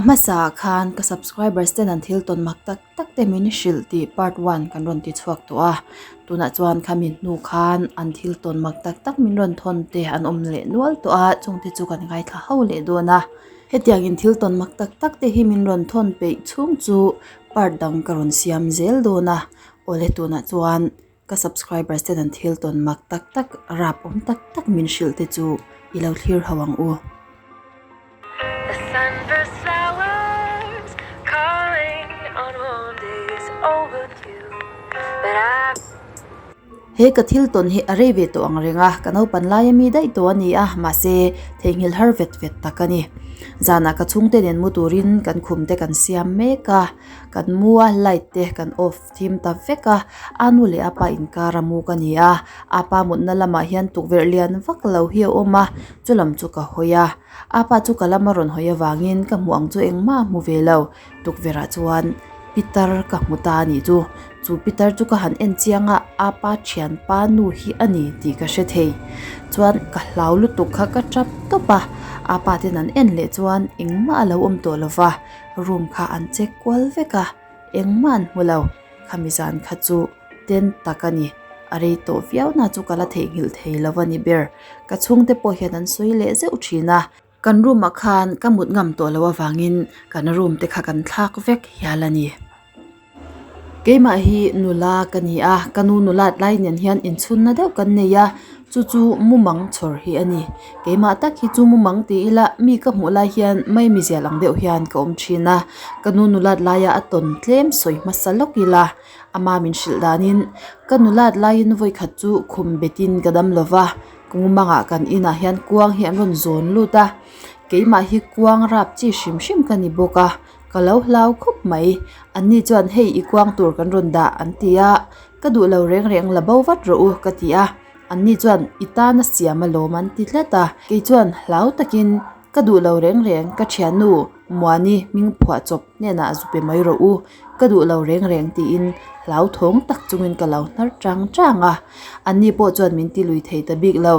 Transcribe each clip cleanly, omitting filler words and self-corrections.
hmasaah khan ka subscribers ten an thil tawn mak tak tak te min hrilh tih part one kan rawn ti chhuak tawh a, tunah chuan khami hnu khan an thil tawn mak tak tak min rawn thawn te an awm leh nual tawh a, chungte chu kan ngaithla ho leh dawn a. Hetiangin thil tawn mak tak tak te hi min rawn thawn peih chhung chu part dang ka rawn siam zel dawn a, awle tunah chuan ka subscribers ten an thil tawn mak tak tak rap awm tak tak min hrilh te chu i lo thlir ho ang u. He ka thil tawn hi a rei ve tawh ang reng a, ka naupan laia mi daih tawh a ni a, mahse theihnghilh har vet vet tak a ni. Zanah ka chhungte nen mu turin kan khum te kan siam mek a, kan mu a light te kan off thim ta vek a, a nu leh a pa inkar a mu ka ni a, a pa mutna lamah hian tukverh lian vak lo hi a awm a, chulam chu ka hawi a, a pa chu ka lama rawn hawi avangin ka hmuh ang chu engmah a hmu ve lo. Tukverhah chuan pitar ka hmu ta a nih chu. Chu pitar chu ka han en chiang a, a pa thianpa nu hi a ni tih ka hre thei. Chuan ka hlau lutuk kha ka tap tawp a, a pa ten an en leh chuan engmah a lo awm tawh lo va, room kha an check kual vek a, engmah an hmu lo. Khami zan kha chu ten tak a ni. A rei tawh viau na chu ka la theihnghilh thei lo a ni ber. Ka chhungte pawh hian an sawi leh zeuh thin a. Kan room ah khan ka mut ngam tawh loh avangin kan room te kha kan thlak vek hial a ni. Keimah hi nula ka ni a, ka nu nulat lai nen hian inchhunna deuh kan nei a, chu chu mumang chhawr hi a ni. Keimah tak hi chu mumang ti ila mi ka hmuh lai hian mai mizial ang deuh hian ka awm thin a, ka nu nulat laia a tawn tlem sawi hmasa lawk ila ama min hrilh danin ka nulat laiin vawikhat chu khum betin ka dam lova. Kungmangah kan inah hian kuang hi an rawn zawn lut a, keimah hi kuang rap chi hrim hrim ka ni bawk a, ka lo hlau khawp mai. Anni chuan hei i kuang tur kan rawn dah an ti a, ka duh lo reng reng la bo vat rawh u ka ti a, anni chuan i tana siam alawm an ti tlat a, kei chuan hlau takin ka duh lo reng reng ka thiannu Muani hming phuah chawp hnenah zu pe mai rawh u, ka duh lo reng reng tiin hlauthawng tak chungin ka lo hnar chang chang a, anni pawh chuan min ti lui thei ta bik lo.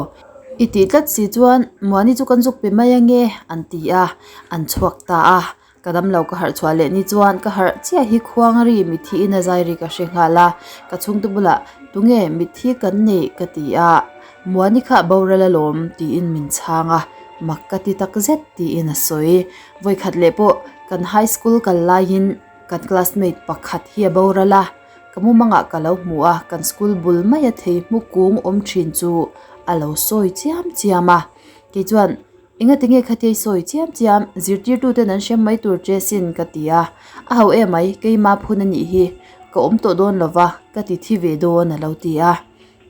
I tih tlat si chuan Muani chu kan zuk pe mai ange an ti a, an chhuak ta a, ka damlo ka harh chhuah leh ni chuan ka harh chiah hi khuangri mitthi in a zai ri ka hre nghal a, ka chhungte bulah tunge mitthi kan neih ka ti a, Muani kha boral alawm tiin min chhang a, mak ka ti tak zet tiin a sawi. Vawikhat leh pawh kan high school kal laiin kan classmate pakhat hi a boral a, ka mumangah ka lo hmu a, kan school bul maia thei hmu kung awm thin chu a lo sawi chiam chiam a. Kei chuan, Enga tinge khatia i sawi chiam chiam, zirtirtuten an hrem mai tur che sin ka ti a, a ho emai, keima phun a nih hi, ka awm tawh dawn lova, ka ti thi ve dawn a lo ti a.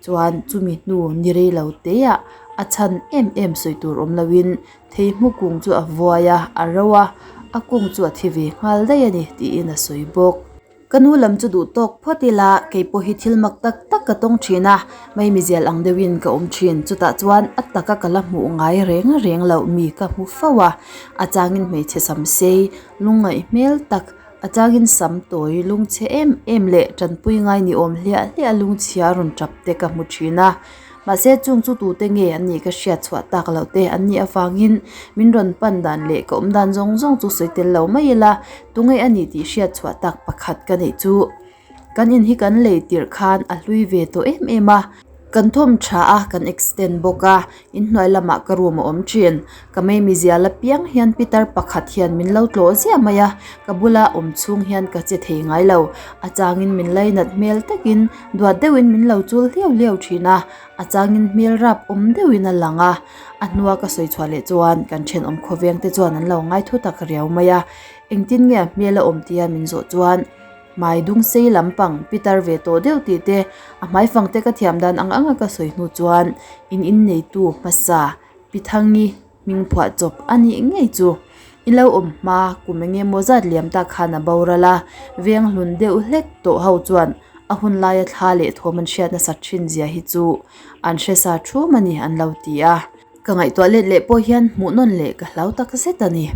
Chuan chumi hnu ni rei lo teah a chhan em em sawi tur awm loin thei hmu kung chu a vuai a, a ro a, a kung chu a thi ve nghal daih a ni tiin a sawi bawk. Ka nu lam chu duh tawk phawt ila kei pawh hi thil mak tak tak ka tawng thin a, maimizial ang deuhin ka awm thin. Chutah chuan a taka ka la hmuh ngai reng reng loh mi ka hmu fo a, a changin hmeichhe sam sei lungngaih hmel tak, A changin sam tawi lungchhe em em leh tanpui ngai ni awm hliah hliah lungchhia rawn tap te ka hmu thin a. Mahse chung chu tute nge an nih ka hriat chhuah tak loh te an nih avangin min rawn pan dan leh ka awm dan zawng zawng chu sawi tel lo mai ila tunge a nih tih hriat chhuah tak pakhat ka neih chu kan in hi kan lei tirh khan a hlui ve tawh em em a. Kan thawm tha a, kan extend bawk a, inhnuai lamah ka room a awm thin. Ka maimi zial apiang hian pitar pakhat hian min lo tlawh ziah mai a, ka bula awm chhung hian ka che thei ngai lo. A changin min lainat hmel takin duat deuhin min lo chul hliau hliau thin a, a changin hmel rap awm deuhin a lang a. A hnua ka sawi chhuah leh chuan kan thenawm khawveng te chuan an lo ngai thu tak riau mai a, engtin nge a hmel a awm tia min zawh chuan, Hmai dung sei lampang pitar ve tawh deuh tih te, a hmaifang te ka thiam dan ang anga ka sawi hnu chuan in inneitu hmasa Pithangi hming phuah chawp a nih ngei chu. I lo awm hma kum eng emaw zat liam tak khan a boral a, veng hlun deuh hlek tawh ho chuan a hun laia thla leh thawm an hriat nasat thin zia hi chu an hre sa thum a ni an lo ti a. Ka ngaihtuah let leh pawh hian hmuh nawn leh ka hlau tak zet a ni.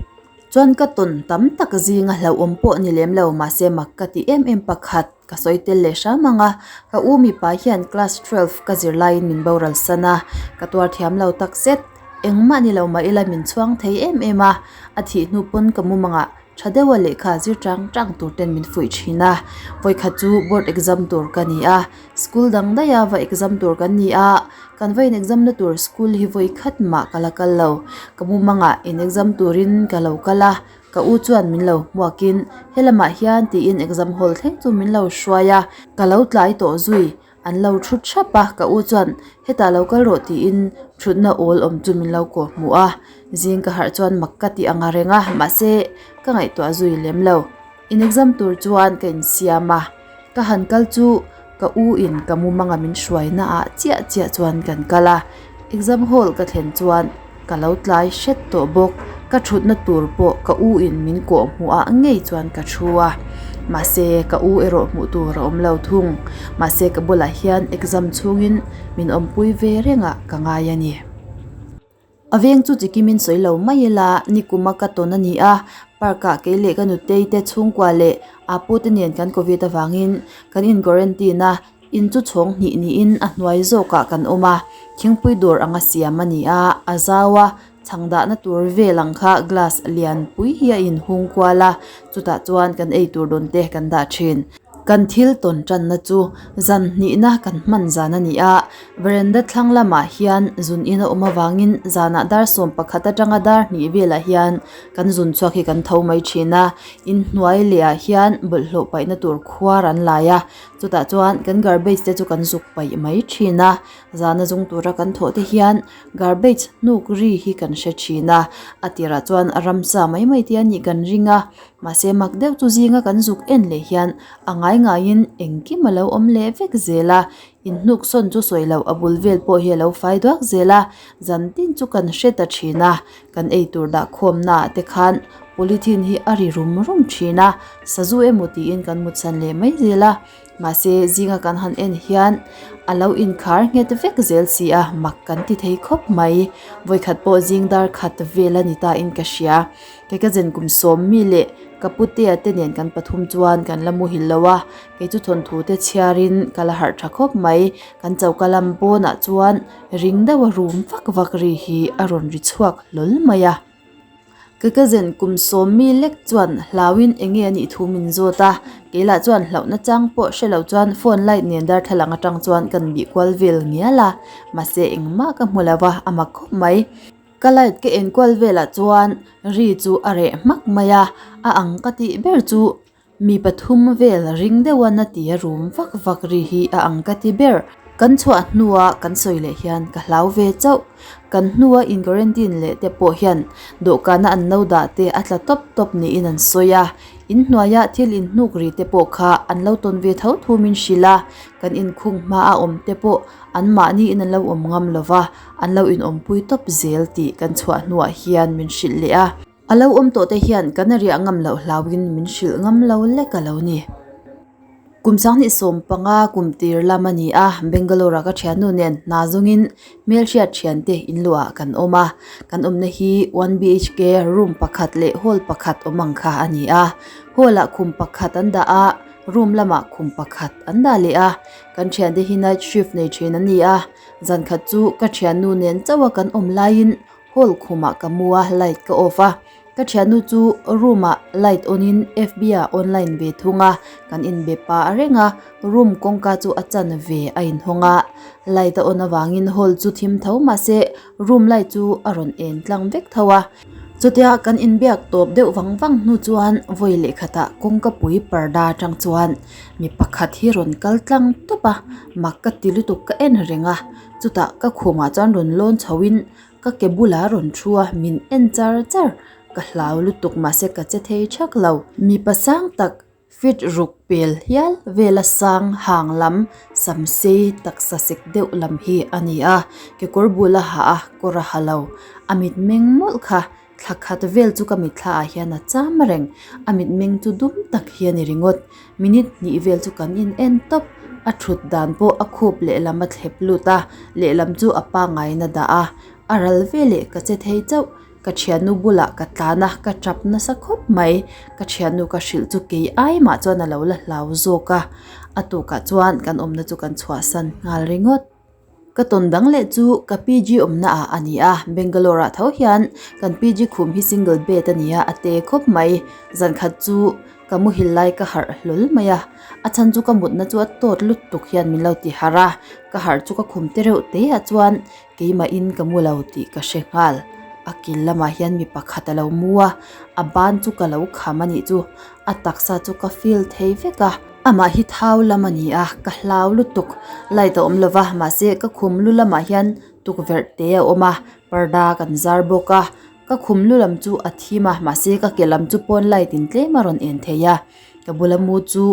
Chuan ka tawn tam tak zinga hlauhawm pawh ni lem lo mahse mak ka ti em em pakhat ka sawi tel leh hram ang a, ka u mipa hian class twelve ka zir laiin min boral san a, ka tuar thiam lo tak zet. Engmah ni lo mah ila min chhuang thei em em a, a thih hnu pawn ka mumangah tha deuha lehkha zir chang chang tur ten min fuih thin a. Vawikhat chu board exam tur ka ni a, school dang daiha va exam tur kan ni a, kan va in exam na tur school hi vawikhat mah ka la kal lo. Ka mumangah in exam turin ka lo kal a, ka u chuan min lo hmuakin helamah hian tiin exam hall thleng chu min lo hruai a, ka lo tlai tawh zui. An lo thu thap a, ka u chuan hetah lo kal rawh tiin thutna awl awm chu min lo kawh hmuh a, zing ka harh chuan mak ka tih ang a reng a, mahse ka ngaihtuah zui lem lo. In exam tur chuan ka insiam a, ka han kal chu ka u in ka mumanga min hruai na ah chiah chiah chuan kan kal a, exam hall ka thlen chuan ka lo tlai hret tawh bawk, ka thutna tur pawh ka u in min kawh hmuh ah ngei chuan ka thu a, mahse ka u erawh hmuh tur a awm lo thung, mahse ka bulah hian exam chhungin min awmpui ve reng ah ka ngai a ni. A veng chu chikimin sawi lo mai ila nikuma ka tawn a ni a, park ah kei leh ka nutei te chhungkua leh Apu te nen kan covid avangin kan in quarantine a, In chu chhawng hnih niin a hnuai zawkah kan awm a, thingpui dawr anga siam a ni a, a zau a, chhang dahna tur vel ang kha glass lian pui hi a inhung kual a, chutah chuan kan ei tur dawn te kan dah thin. Kan thil tawn tanna chu zan hnihna kan hman zan a ni a, veranda thlang lamah hian zun in a awm avangin zanah dar 11 atanga dar hnih velah hian kan zun chhuak hi kan tho mai thin a, inhnuai leh ah hian bawlhhlawh paihna tur khuar an lai a. Chutah chuan kan garbage te chu kan zuk paih mai thin a, zana zung tura kan thawh te hian garbage hnuk ri hi kan hre thin a, a tirah chuan a ramsa mai mai te a nih kan ring a, mahse mak deuh chu zinga kan zuk en leh hian a ngai ngaiin engkim a lo awm leh vek zel a, inhnuk sawn chu sawi loh a bul vel pawh hi a lo fai duak zel a, zan tin chu kan hre ta thin a. Kan eitur dah khawmnaah te khan polythene hi a ri rum rum thin a, sazu emaw tiin kan mutsan leh mai zel a, mahse zinga kan han en hian a lo inkhar nghet vek zel si a, mak kan ti thei khawp mai. Vawikhat pawh zing dar khat vel a ni ta in ka hria. Kei ka zen kum sawm mi leh ka putea te nen kan pathum chuan kan la muhil lo a, kei chu thawnthu te chhiarin ka la harh tha khawp mai. Kan choka lam pawnah chuan Ring deuha rum vak vak ri hi a rawn ri chhuak hlawl mai a. Ka cousin kum sawm mi lek chuan hlauin eng nge a nih thu min zawt a, kei lah chuan hlauhna chang pawh hre lo chuan phone light nen darthlalang atang chuan kan bih kual vel ngial a, mahse engmah ka hmu lo va, a mak khawp mai. Ka light ka enkual velah chuan ri chu a reh hmak mai a, a ang ka tih ber chu Mi pathum vel ring deuha na tia rum vak vak ri hi a ang ka ti ber. Kan chhuah hnua kan sawi leh hian ka hlau ve chauh. Kan hnua in quarantine leh te pawh hian dawhkana an lo dah te a tla tawp tawp niin an sawi a. In hnuaia thil inhnuk ri te pawh kha an lo tawn ve tho thu min hrilh a. Kan inkhung hma a awm te pawh an mahni in an lo awm ngam lova, an lo inawmpui tawp zel tih kan chhuah hnuah hian min hrilh leh a. A lo awm tawh te hian kan riah ngam loh hlauin min hrilh ngam lo lek a lo ni. Kum 2015 kum tir lam a ni a, Bangalore-a ka thiannu nen hna zawngin hmelhriat thiante inluahah kan awm a. Kan awmna hi one BHK room pakhat leh hall pakhat awm ang kha a ni a. Hall-ah khum pakhat an dah a, room lamah khum pakhat an dah leh a. Kan thiante hi night shift nei thin an ni a, zan khat chu ka thiannu nen chauha kan awm laiin Hall khumah ka mu a, light ka off a, ka thiannu chu room ah light on in FB ah online ve thung a, kan inbe pah reng a, room kawngka chu a chan ve a inhawng a, light a on avangin hall chu thim tho mahse room light chu a rawn en tlang vek tho a. Chutia kan inbiak tawp deuh vang vang hnu chuan vawi leh khatah kawngka pui parda atang chuan mi pakhat hi rawn kal tlang tawp a, mak ka ti lutuk ka en reng a, chutah ka khumah chuan rawn lawn chho in Ka ke bulah rawn thu a, min en char char. Ka hlau lutuk mahse ka che thei thak lo. Mipa sang tak fit ruk pel hial vela sang hang lam sam sei taksa sek deuh lam hi a ni a, kekawr bul a ha a, kawr a ha lo. A mitmeng mawlh kha thla khat vel chu ka mitthla ah hian a cham reng. A mitmeng chu dum tak hi a ni ringawt. Minute hnih vel chu kan in en tawp, a thut dan pawh a khup lehlam a thlep lut a, lehlam chu a pangaiin a dah a, a ral veleh ka che thei chauh, ka thiannu bulah ka tlan a, ka tap nasa khawp mai, ka thiannu ka hrilh chu kei ai mah chuan a lo la hlau zawk a, a tukah chuan kan awmna chu kan chhuahsan nghal ringawt. Ka tawn dang leh chu ka PG awmna ah a ni a, Bangalore ah tho hian kan PG khum hi single bed a ni a, a te khawp mai. Zan khat chu ka muhil lai ka harh hlawl mai a, a chhan chu ka mutna chu a tawt lutuk hian min lo ti harh a, ka harh chu ka khum te reuh te ah chuan Keimahin ka mu lo tih ka hre nghal. A kil lamah hian mi pakhat a lo mu a, a ban chu ka lo kham a nih chu. A taksa chu ka feel thei vek a. Amah hi thau lam a ni a, ka hlau lutuk. Light a awm lo va, mahse ka khum lu lamah hian tukverh te a awm a, parda kan zar bawk a. Ka khum lu lam chu a thim a, mahse ka ke lam chu pawn light in tlem a rawn en thei a. Ka bula mu chu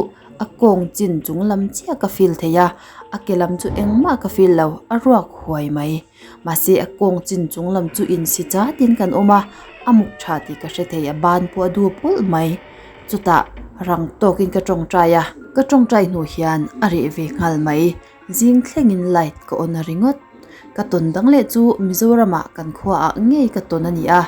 a kawng chin chung lam chiah ka feel thei a, a ke lam chu engmah ka feel lo, a ruak huai mai. Mahse a kawng chin chung lam chu insi chatin kan awm a, a muk tha tih ka hre thei, a ban pawh a dup ulh mai. Chutah rang tawkin ka tawngtai a, ka tawngtai hnu hian a reh ve nghal mai. Zing thlengin light ka on a ringawt. Ka tawn dang leh chu Mizoramah kan khuaah ngei ka tawn a ni a,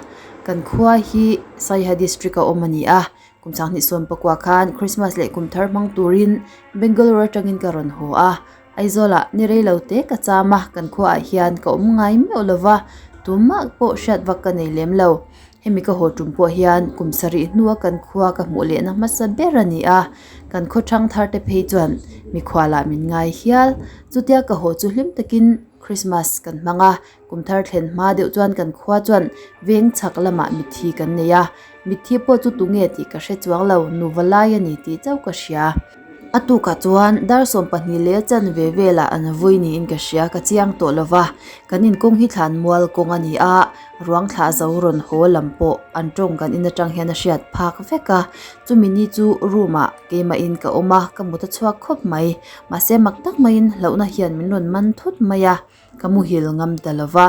kan khua hi Saiha district a awm a ni a, Kum sanghnih sawm pakua khan Christmas leh kum thar hmang turin Bangalore atangin ka rawn haw a, Aizawlah ni rei lo te ka cham a, kan khuaah hian ka awm ngai meuh lo va, tumah pawh hriat vak ka nei lem lo. Hemi ka haw tum pawh hian kum sarih hnua kan khua ka hmuh lehna hmasa ber a ni a, kan khaw thang thar te phei chuan mikhualah min ngai hial. Chutia ka haw chu hlim takin Christmas kan hmang a, Kum thar thlen hma deuh chuan kan khua chuan veng chhak lamah mitthi kan nei a, mitthi pawh chu tunge tih ka hre chuang lo, nuva lai a ni tih chauh ka hria. A tukah chuan dar 12 leh chan ve velah an vui niin ka hria, ka chiang tawh lo va, kan inkawng hi thlan mual kawng a ni a, ruang thlah zo rawn haw lam pawh an tawng kan in atang hian a hriat phak vek a, chumi ni chu room ah keimahin ka awm a, ka mut a chhuak khawp mai, mahse mak tak maiin hlauhna hian min rawn man thut mai a. Ka muhil ngam ta lo va,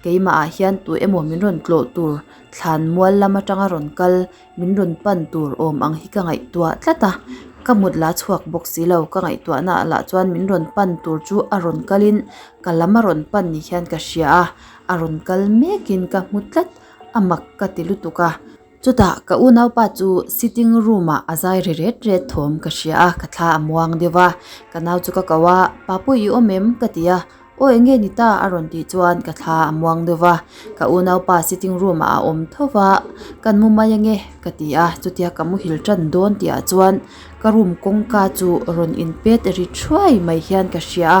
keimah ah hian tu emaw min rawn tlawh tur, thlan mual lam atanga rawn kal, min rawn pan tur awm ang hi ka ngaihtuah tlat a. Ka mut la chhuak bawk si lo, ka ngaihtuahna ah lah chuan min rawn pan tur chu a rawn kalin ka lam a rawn pan ni hian ka hria a, a rawn kal mekin ka hmu tlat, a mak ka ti lutuk a. Chutah ka unaupa chu sitting room ah a zai ri ret ret thawm ka hria a, ka thla a muang deuh a, ka nau chu ka ko a, Papui i awm em? ka ti a, Aw eng nge ni ta? a rawn tih chuan ka thla a muang deuh a, ka unaupa sitting room ah a awm tho va, Kan mu mai ange ka ti a, chutia ka muhil tan dawn tih ah chuan ka room kawngka chu rawn in pet ri thuai mai hian ka hria a,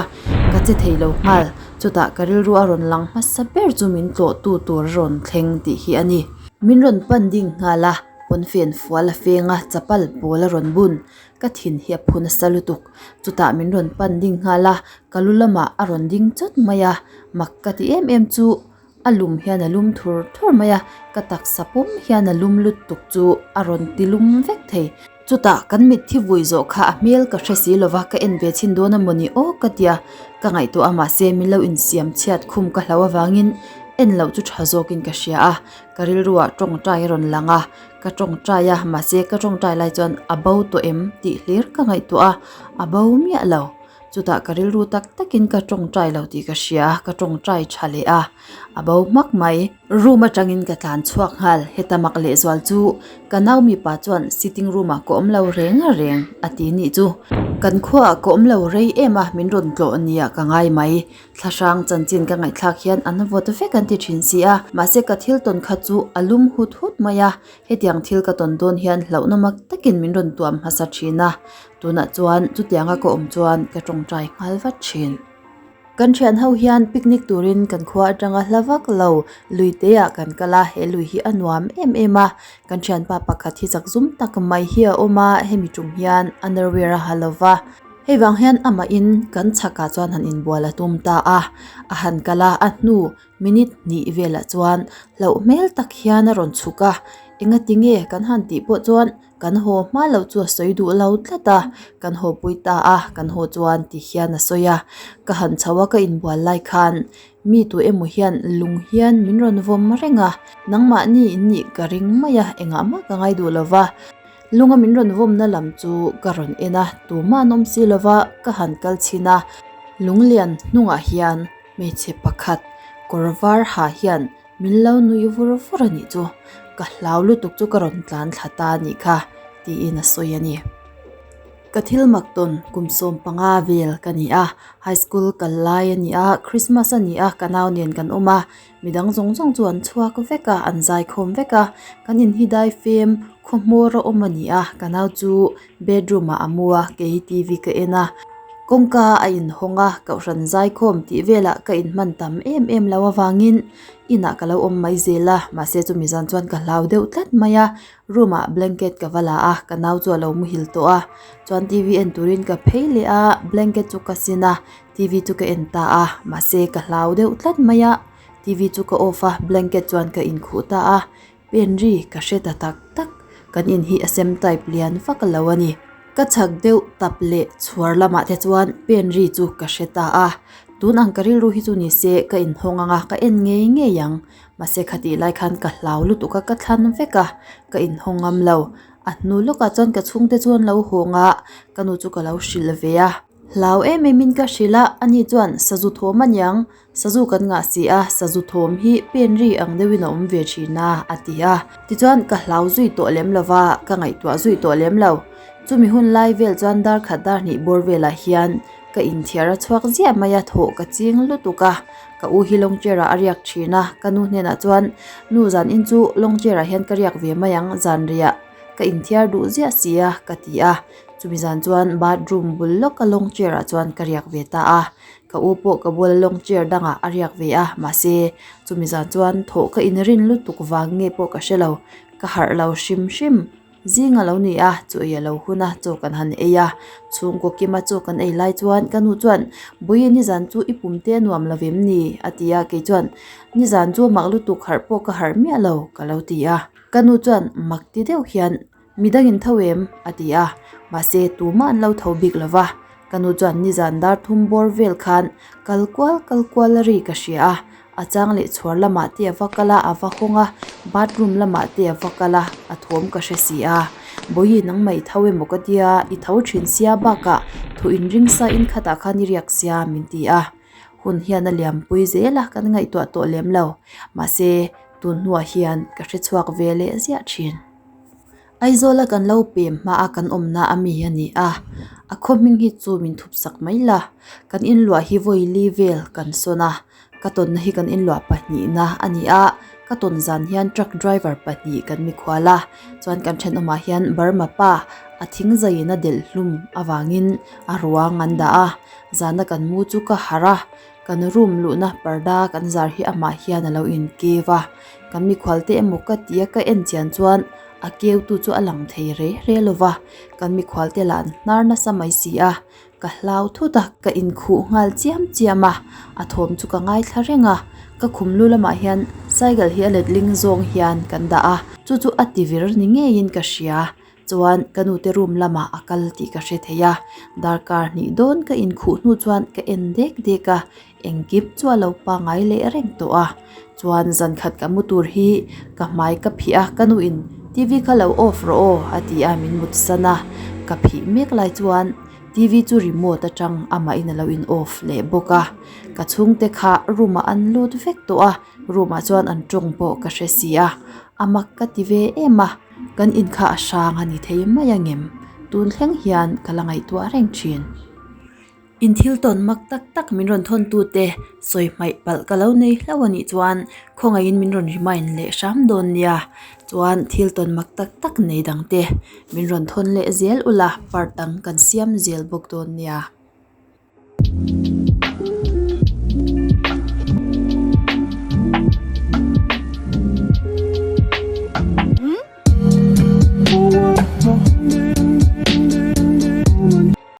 ka che thei lo nghal, chutah ka rilru a rawn lang hmasa ber chu min tlawh tu tur a rawn thleng tih hi a ni. Min rawn pan ding nghal a, pawnfen fual a feng a, chapal pawl a rawn bun. Ka thin hi a phu nasa lutuk. Chutah min rawn pan ding nghal a, ka lu lamah a rawn ding chawt mai a. Mak ka ti em em chu a lum hian a lum thur thur mai a, ka taksa pum hian a lum lutuk chu a rawn ti lum vek thei. Chutah kan mitthi vui zawh kha a hmel ka hre si lova, ka en ve chhin dawn a mawni aw ka tia, ka ngaihtuah a mahse min lo insiam chhiat khum ka hlau avangin en loh chu tha zawkin ka hria a. Ka rilruah tawngtai a rawn lang a, ka tawngtai a, mahse ka tawngtai lai chuan a bo tawh em tih hlir ka ngaihtuah a, a bo miah lo. Chutah ka rilru tak takin ka tawngtai lo tih ka hria a, ka tawngtai tha leh a, a bo hmak mai. Room atangin ka tlan chhuak nghal, heta mak lehzual chu ka nau mipa chuan sitting room ah ka awm lo reng reng a ti nih chu. Kan khuaah ka awm lo rei em a, min rawn tlawh nia ka ngai mai. Thlahrang chanchin ka ngaihthlak hian an vawt vek an ti thin si a, mahse ka thil tawn kha chu a lum hut hut mai a, hetiang thil ka tawn dawn hian hlauhna mak takin min rawn tuam hmasa thin a, tunah chuan chutianga ka awm chuan ka tawngtai nghal vat thin. Kan thian ho hian picnic turin kan khua atanga hla vak lo lui te ah kan kal a, he lui hi a nuam em em a, kan thianpa pakhat hi chak zum tak mai hi a awm a, hemi tum hian underwear a ha lova. Hei vang hian amahin kan chhakah chuan han inbual a tum ta a, a han kal a, a hnu minute hnih velah chuan hlauh hmel tak hian a rawn chhuk a, engati nge kan han tih pawh chuan kan haw hma loh chu a sawi duh lo tlat a, kan haw pui ta a, kan haw chuan ti hian a sawi a, ka han chho a ka inbual lai khan mi tu emaw hian lung hian min rawn vawm reng a, nangmahni in nih ka ring mai a, engah mah ka ngai duh lo va. Lunga min rawn vawmna lam chu ka rawn en a, tumah an awm si lova ka han kal chhin a, lunglian hnungah hian hmeichhe pakhat kawr var ha hian min lo nui vur vur a nih chu, ka hlau lutuk chu ka rawn tlan thla ta a nih kha tiin a sawi a ni. Ka thil mak tawn kum 15 vel ka ni a, high school kal lai a ni a, Christmas a ni a, ka nau nen kan awm a, midang zawng zawng chu an chhuak vek a, an zaikhawm vek a, kan in hi dai fem khaw hmawr a awm a ni a, ka nau chu bedroom ah a mu a, kei T V ka en a, kawngka a inhawng a, kohhran zaikhawm tih velah ka inhman tam em em lo avangin inah ka lo awm mai zel a, mahse chumi zan chuan ka hlau deuh tlat mai a. Room ah blanket ka va la a, ka nau chu a lo muhil tawh a, chuan T V en turin ka phei leh a, blanket chu ka sin a, T V chu ka en ta a, mahse ka hlau deuh tlat mai a, T V chu ka off a, blanket chuan ka inkhuh ta a, pen ri ka hre ta tak tak, kan in hi a sem type lian vak lo a ni. Ka chhak deuh tap leh chhuar lamah te chuan pen ri chu ka hre ta a, tun ang ka rilru hi chu ni se ka inhawng ang a, ka en ngei ngei ang. Mahse khatih lai khan ka hlau lutuk a, ka thlan vek a, ka inhawng ngam lo. A hnu lawkah chuan ka chhungte chu an lo hawng a, ka nu chu ka lo hrilh ve a. Hlau em em in ka hrilh a, ani chuan sazu thawm a niang, sazu kan ngah si a, sazu thawm hi pen ri ang deuhin a awm ve thin a, a ti a. Tichuan ka hlau zui tawh lem lo va, ka ngaihtuah zui tawh lem lo. Chumi hun lai vel chuan dar khat dar hnih bawr velah hian Ka inthiar a chhuak ziah mai a, thawh ka ching lutuk a, ka u hi long chair ah a riak thin a, ka nu hnenah chuan nu zan in chu long chair ah hian ka riak ve mai ang zan riah ka inthiar duh ziah si a ka ti a, chumi zan chuan bathroom bul lawka long chair ah chuan ka riak ve ta a, ka u pawh ka bula long chair dangah a riak ve a, mahse chumi zan chuan thawh ka inrin lutuk vang nge pawh ka hre lo, ka harh lo hrim hrim. Zing a lo ni a, chaw ei a lo hun a, chaw kan han ei a. Chhungkaw kima chaw kan ei lai chuan ka nu chuan, Bawihi nizan chu i pum te a nuam lo vem ni? a ti a, kei chuan, Nizan chu mak lutuk harh pawh ka harh miah lo, ka lo ti a. Ka nu chuan mak ti deuh hian, Midangin tho em? a ti a, mahse tumah an lo tho bik lo va. Ka nu chuan nizan dar thum bawr vel khan kal kual kal kual a ri ka hria a, A chang leh chhuar lamah te a va kal a, a va hawng a, bathroom lamah te a va kal a, a thawm ka hre si a. Bawihi nangmah i tho emaw ka tia, i tho thin sia bakah thu inring sa in khatah khan i riak sia min ti a. Hun hian a liampui zel a, kan ngaihtuah tawh lem lo. Mahse, tun hnuah hian ka hre chhuak ve leh ziah thin. Aizawla kan lo pem hma a kan awmna a mi a ni a, a khaw hming hi chu min thup sak mai la, kan inluah hi vawi li vel kan sawn a, ka tawnna hi kan inluah pahnihna a ni a, ka tawn zan hian truck driver pahnih kan mikhual a, chuan kan thenawmah hian Burma pa a thing zaiin a delh hlum avangin a ruang an dah a, zana kan mu chu ka harh a, kan room luhna parda kan zar hi amah hian a lo inkeu a. Kan mikhual te emaw ka tia ka en chian chuan a keu tu chu a lang thei re re lo va, kan mikhual te lah an hnar nasa mai si a, ka hlau thut a, ka inkhuh nghal chiam chiam a, a thawm chu ka ngaithla reng a, ka khum lu lamah hian cycle hi a letling zawng hian kan dah a, chu chu a ti vir ni ngeiin ka hria. Chuan ka nute room lamah a kal tih ka hre thei a, darkar hnih dawn ka inkhuh hnu chuan ka en dek dek a, engkim chu a lo pangai leh reng tawh a. Chuan zan khat ka mu tur hi ka hmai ka phih a, ka nuin T_V kha lo off rawh aw a ti a min mut san a, ka phih mek lai chuan T_V chu remote atang amahin a lo in off leh bawk a, ka chhungte kha room ah an lut vek tawh a, room ah chuan an tawng pawh ka hre si a, a mak ka ti ve em a. Kan in kha a hrang a ni thei mai angem? Tun thleng hian ka la ngaihtuah reng thin. In thil tawn mak tak tak min rawn thawn tute sawi hmaih palh ka lo nei hlauh a nih chuan khawngaihin min rawn remind leh hram dawn nia. Chuan thil tawn mak tak tak nei dang te min rawn thawn leh zel ula part dang kan siam zel bawk dawn nia.